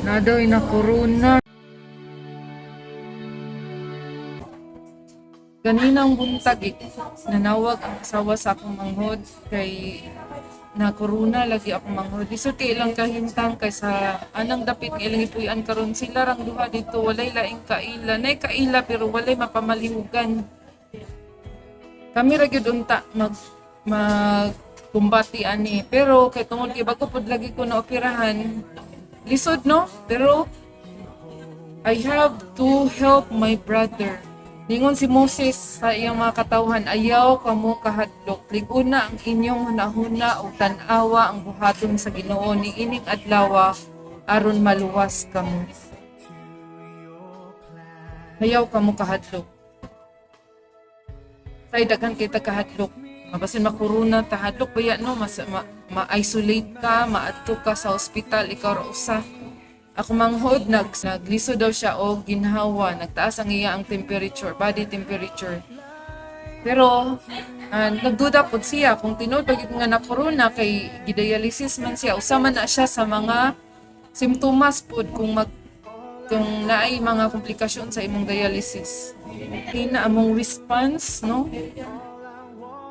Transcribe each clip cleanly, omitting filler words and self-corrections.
Na daw na corona. Ganinang buntag eh, nanawag ang asawa sa akong manghod kay na corona lagi akong manghod. Lisod kay ilang kahimtang kay sa anang dapit nga ilang ipuy-an karon, sila rang duha dito, walay laing kaila. Nay kaila pero walay mapamalihugan. Kami ra gyud unta mag mag kumbati ani, pero kay tungod kay bago pud lagi ko na operahan, lisod, no? Pero I have to help my brother. Ningon si Moses sa iyang mga katawhan, "Ayaw kamo kahadlok. Lig-una ang inyong hunahuna ug tan-awa ang buhaton sa Ginoo niining adlawa aron maluwas kamo." Ayaw kamo kahadlok. Say daghan kita kahadlok. Mabasin makorona ta, hadlok ba no? Mas ma-isolate ka, maadto ka sa ospital, ikaw ra usa. Ako manghod, naglisod daw siya og ginhawa, nagtaas ang iya ang temperature, body temperature. Pero nagduda pod siya kung tinuod ba gyud nga na corona kay gidialysis man siya. Usa man na siya sa mga simptomas pod kung naay mga komplikasyon sa imong dialysis. Hina among response, no?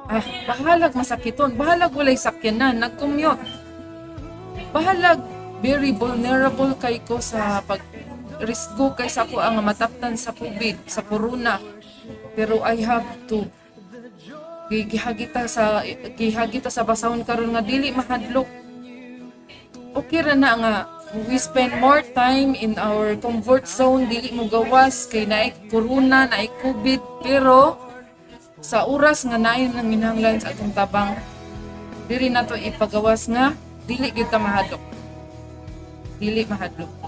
Ah, bahalag masakiton, bahalag walay sakyanan, nag-commute. Bahalag very vulnerable kay ko sa pag risgo kay sa ako ang mataptan sa COVID, sa corona. Pero I have to. Gihagita sa basahon karon nga dili mahadlok. Okay ra na nga we spend more time in our comfort zone, dili mo gawas kay naay corona, naay COVID, pero sa oras nga naay nang minahanglan sa atong tabang, diri nato ipagawas nga dili gyud ta mahadlok. Dili mahadlok.